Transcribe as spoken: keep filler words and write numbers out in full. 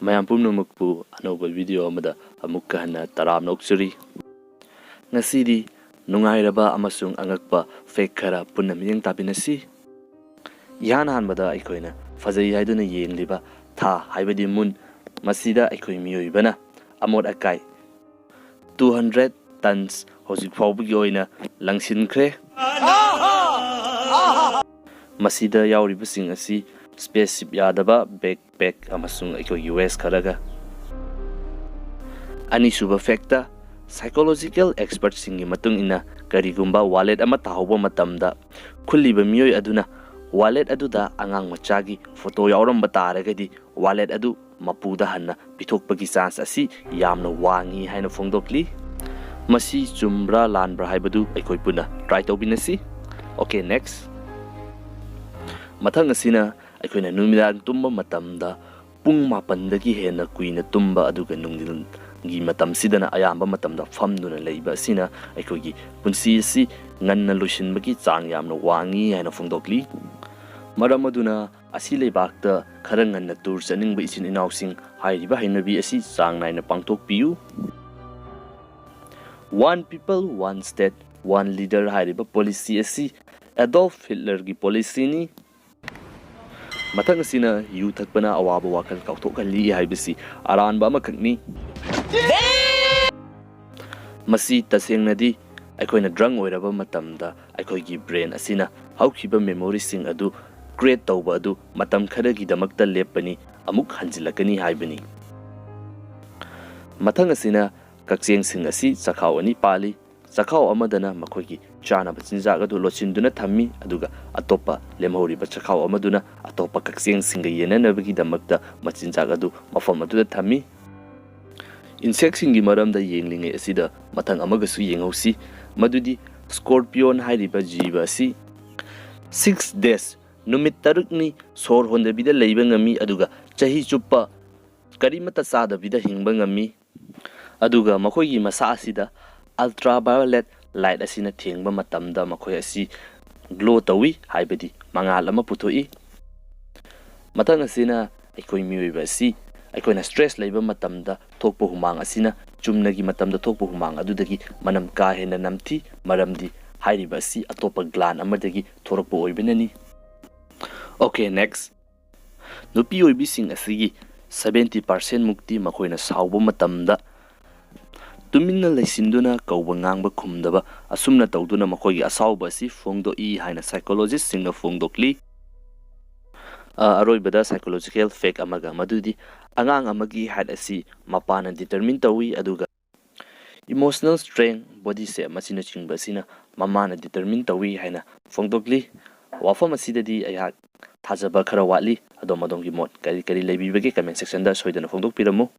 ꯃꯌꯥꯝ ꯄꯨꯝꯅꯃꯛꯄꯨ ꯑꯅꯧꯕ video ꯑꯃꯗ ꯑꯃꯨꯛꯀ ꯍꯟꯅ ꯇꯔꯥꯝꯅ ꯑꯣꯛꯆꯔꯤ꯫ ꯉꯁꯤꯗꯤ ꯅꯨꯡꯉꯥꯏꯔꯕ ꯑꯃꯁꯨꯡ ꯑꯉꯛꯄ fact ꯈꯔ ꯄꯨꯟꯅ ꯃꯤꯠꯌꯦꯡ ꯇꯥꯃꯤꯟꯅꯁꯤ꯫ ꯏꯍꯥꯟ ꯍꯥꯟꯕꯗ ꯑꯩꯈꯣꯏꯅ ꯐꯖꯩ ꯍꯥꯏꯗꯨꯅ ꯌꯦꯡꯂꯤꯕ ꯊꯥ ꯍꯥꯏꯕꯗꯤ moon, ꯃꯁꯤꯗ ꯑꯩꯈꯣꯏ ꯃꯤꯑꯣꯏꯕꯅ ꯑꯃꯣꯠ ꯑꯀꯥꯏ two hundred tons ꯍꯧꯖꯤꯛ ꯐꯥꯎꯕꯒꯤ ꯑꯣꯏꯅ ꯂꯪꯁꯤꯟꯈ꯭ꯔꯦ꯫ ꯃꯁꯤꯗ ꯌꯥꯎꯔꯤꯕꯁꯤꯡ ꯑꯁꯤ spaceship ꯌꯥꯗꯕ backpack ꯑꯃꯁꯨꯡ ꯑꯩꯈꯣꯏꯒꯤ waste ꯈꯔꯒ꯫ ꯑꯅꯤꯁꯨꯕ factꯇ, psychological expertꯁꯤꯡꯒꯤ ꯃꯇꯨꯡ ꯏꯟꯅ, ꯀꯔꯤꯒꯨꯝꯕ wallet ꯑꯃ ꯇꯥꯍꯧꯕ ꯃꯇꯝꯗ ꯈꯨꯜꯂꯤꯕ ꯃꯤꯑꯣꯏ ꯑꯗꯨꯅ wallet ꯑꯗꯨꯗ ꯑꯉꯥꯡ ꯃꯆꯥꯒꯤ photo ꯌꯥꯎꯔꯝꯕ ꯇꯥꯔꯒꯗꯤ, wallet ꯑꯗꯨ ꯃꯄꯨꯗ ꯍꯟꯅ ꯄꯤꯊꯣꯛꯄꯒꯤ chance ꯑꯁꯤ ꯌꯥꯝꯅ ꯋꯥꯡꯏ ꯍꯥꯏꯅ ꯐꯣꯡꯗꯣꯛꯂꯤ꯫ ꯃꯁꯤ ꯆꯨꯝꯕ꯭ꯔꯥ ꯂꯥꯟꯕ꯭ꯔꯥ ꯍꯥꯏꯕꯗꯨ ꯑꯩꯈꯣꯏ ꯄꯨꯟꯅ try ꯇꯧꯃꯤꯟꯅꯁꯤ꯫ Okay, next꯫ ꯃꯊꯪ ꯑꯁꯤꯅ ꯑꯩꯈꯣꯏꯅ ꯅꯨꯃꯤꯗꯥꯡ ꯇꯨꯝꯕ ꯃꯇꯝꯗ ꯄꯨꯡ ꯃꯥꯄꯟꯗꯒꯤ ꯍꯦꯟꯅ ꯀꯨꯏꯅ ꯇꯨꯝꯕ ꯑꯗꯨꯒ ꯅꯨꯡꯊꯤꯜꯒꯤ ꯃꯇꯝꯁꯤꯗꯅ ꯑꯌꯥꯝꯕ ꯃꯇꯝꯗ ꯐꯝꯗꯨꯅ ꯂꯩꯕ ꯑꯁꯤꯅ ꯑꯩꯈꯣꯏꯒꯤ ꯄꯨꯟꯁꯤ ꯑꯁꯤ ꯉꯟꯅ ꯂꯣꯏꯁꯤꯟꯕꯒꯤ ꯆꯥꯡ ꯌꯥꯝꯅ ꯋꯥꯡꯏ ꯍꯥꯏꯅ ꯐꯣꯡꯗꯣꯛꯂꯤ꯫ ꯃꯔꯝ ꯑꯗꯨꯅ ꯑꯁꯤ ꯂꯩꯕꯥꯛꯇ ꯈꯔ ꯉꯟꯅ tour ꯆꯠꯅꯤꯡꯕ ꯏꯆꯤꯟ ꯏꯅꯥꯎꯁꯤꯡ ꯍꯥꯏꯔꯤꯕ ꯍꯩꯅꯕꯤ ꯑꯁꯤ ꯆꯥꯡ ꯅꯥꯏꯅ ꯄꯥꯡꯊꯣꯛꯄꯤꯌꯨ꯫ One people, one state, one leader ꯍꯥꯏꯔꯤꯕ policy ꯑꯁꯤ Adolf Hitlerꯒꯤ policyꯅꯤ꯫ ꯃꯊꯪ ꯑꯁꯤꯅ ꯌꯨ ꯊꯛꯄꯅ ꯑꯋꯥꯕ ꯋꯥꯈꯜ ꯀꯥꯎꯊꯣꯛꯍꯜꯂꯤ ꯍꯥꯏꯕꯁꯤ ꯑꯔꯥꯟꯕ ꯑꯃꯈꯛꯅꯤ꯫ ꯃꯁꯤ ꯇꯁꯦꯡꯅꯗꯤ ꯑꯩꯈꯣꯏꯅ drunk ꯑꯣꯏꯔꯕ ꯃꯇꯝꯗ ꯑꯩꯈꯣꯏꯒꯤ brain ꯑꯁꯤꯅ ꯍꯧꯈꯤꯕ memoryꯁꯤꯡ ꯑꯗꯨ create ꯇꯧꯕ ꯑꯗꯨ ꯃꯇꯝ ꯈꯔꯒꯤꯗꯃꯛꯇ ꯂꯦꯞꯄꯅꯤ, ꯑꯃꯨꯛ ꯍꯟꯖꯤꯜꯂꯛꯀꯅꯤ ꯍꯥꯏꯕꯅꯤ꯫ ꯃꯊꯪ ꯑꯁꯤꯅ ꯀꯛꯆꯦꯡꯁꯤꯡ ꯑꯁꯤ ꯆꯈꯥꯎ ꯑꯅꯤ ꯄꯥꯜꯂꯤ꯫ ꯆꯈꯥꯎ ꯑꯃꯗꯅ ꯃꯈꯣꯏꯒꯤ ꯆꯥꯅꯕ ꯆꯤꯟꯖꯥꯛ ꯑꯗꯨ ꯂꯣꯠꯁꯤꯟꯗꯨꯅ ꯊꯝꯃꯤ, ꯑꯗꯨꯒ ꯑꯇꯣꯞꯄ ꯂꯦꯝꯍꯧꯔꯤꯕ ꯆꯈꯥꯎ ꯑꯃꯗꯨꯅ ꯑꯇꯣꯞꯄ ꯀꯛꯆꯦꯡꯁꯤꯡꯒ ꯌꯦꯟꯅꯅꯕꯒꯤꯗꯃꯛꯇ ꯃꯆꯤꯟꯖꯥꯛ ꯑꯗꯨ ꯃꯐꯝ ꯑꯗꯨꯗ ꯊꯝꯃꯤ꯫ Insectꯁꯤꯡꯒꯤ ꯃꯔꯝꯗ ꯌꯦꯡꯂꯤꯉꯩ ꯑꯁꯤꯗ ꯃꯊꯪ ꯑꯃꯒꯁꯨ ꯌꯦꯡꯍꯧꯁꯤ, ꯃꯗꯨꯗꯤ scorpion ꯍꯥꯏꯔꯤꯕ ꯖꯤꯕ ꯑꯁꯤ six days, ꯅꯨꯃꯤꯠ ꯇꯔꯨꯛꯅꯤ ꯁꯣꯔ ꯍꯣꯟꯗꯕꯤꯗ ꯂꯩꯕ ꯉꯝꯃꯤ, ꯑꯗꯨꯒ ꯆꯍꯤ ꯆꯨꯞꯄ ꯀꯔꯤꯃꯠꯇ ꯆꯥꯗꯕꯤꯗ ꯍꯤꯡꯕ ꯉꯝꯃꯤ꯫ ꯑꯗꯨꯒ ꯃꯈꯣꯏꯒꯤ ꯃꯁꯥ ꯑꯁꯤꯗ ultraviolet light ꯑꯁꯤꯅ ꯊꯦꯡꯕ ꯃꯇꯝꯗ ꯃꯈꯣꯏ ꯑꯁꯤ glow ꯇꯧꯏ, ꯍꯥꯏꯕꯗꯤ ꯃꯉꯥꯜ ꯑꯃ ꯄꯨꯊꯣꯛꯏ꯫ ꯃꯊꯪ ꯑꯁꯤꯅ ꯑꯩꯈꯣꯏ ꯃꯤꯑꯣꯏꯕ ꯑꯁꯤ ꯑꯩꯈꯣꯏꯅ ꯁ꯭ꯇ꯭ꯔꯦꯁ ꯂꯩꯕ ꯃꯇꯝꯗ ꯊꯣꯛꯄ ꯍꯨꯃꯥꯡ ꯑꯁꯤꯅ ꯆꯨꯝꯅꯒꯤ ꯃꯇꯝꯗ ꯊꯣꯛꯄ ꯍꯨꯃꯥꯡ ꯑꯗꯨꯗꯒꯤ ꯃꯅꯝ ꯀꯥ ꯍꯦꯟꯅ ꯅꯝꯊꯤ, ꯃꯔꯝꯗꯤ ꯍꯥꯏꯔꯤꯕ ꯑꯁꯤ ꯑꯇꯣꯞꯄ ꯒ꯭ꯂꯥꯟ ꯑꯃꯗꯒꯤ ꯊꯣꯔꯛꯄ ꯑꯣꯏꯕꯅꯅꯤ꯫ Okay, next. ꯅꯨꯄꯤ ꯑꯣꯏꯕꯤꯁꯤꯡ ꯑꯁꯤꯒꯤ seventy percent ꯃꯨꯛꯇꯤ ꯃꯈꯣꯏꯅ ꯁꯥꯎꯕ ꯃꯇꯝꯗ ꯇꯨꯃꯤꯟꯅ ꯂꯩꯁꯤꯟꯗꯨꯅ ꯀꯧꯕ ꯉꯥꯡꯕ ꯈꯨꯝꯗꯕ, ꯑꯁꯨꯝꯅ ꯇꯧꯗꯨꯅ ꯃꯈꯣꯏꯒꯤ ꯑꯁꯥꯎꯕ ꯑꯁꯤ ꯐꯣꯡꯗꯣꯛꯏ ꯍꯥꯏꯅ psychologistꯁꯤꯡꯅ ꯐꯣꯡꯗꯣꯛꯂꯤ꯫ ꯑ, ꯑꯔꯣꯏꯕꯗ psychological fact ꯑꯃꯒ, ꯃꯗꯨꯗꯤ ꯑꯉꯥꯡ ꯑꯃꯒꯤ height ꯑꯁꯤ ꯃꯄꯥꯅ determine ꯇꯧꯏ, ꯑꯗꯨꯒ emotional strength, body shape ꯑꯁꯤꯅꯆꯤꯡꯕ ꯑꯁꯤꯅ ꯃꯃꯥꯅ determine ꯇꯧꯏ ꯍꯥꯏꯅ ꯐꯣꯡꯗꯣꯛꯂꯤ꯫ ꯋꯥꯐꯝ ꯑꯁꯤꯗꯗꯤ ꯑꯩꯍꯥꯛ ꯊꯥꯖꯕ ꯈꯔ ꯋꯥꯠꯂꯤ꯫ ꯑꯗꯣꯝ ꯑꯗꯣꯝꯒꯤ ꯃꯣꯠ ꯀꯔꯤ ꯀꯔꯤ ꯂꯩꯕꯤꯕꯒꯦ? Comment sectionꯗ ꯁꯣꯏꯗꯅ ꯐꯣꯡꯗꯣꯛꯄꯤꯔꯝꯃꯨ꯫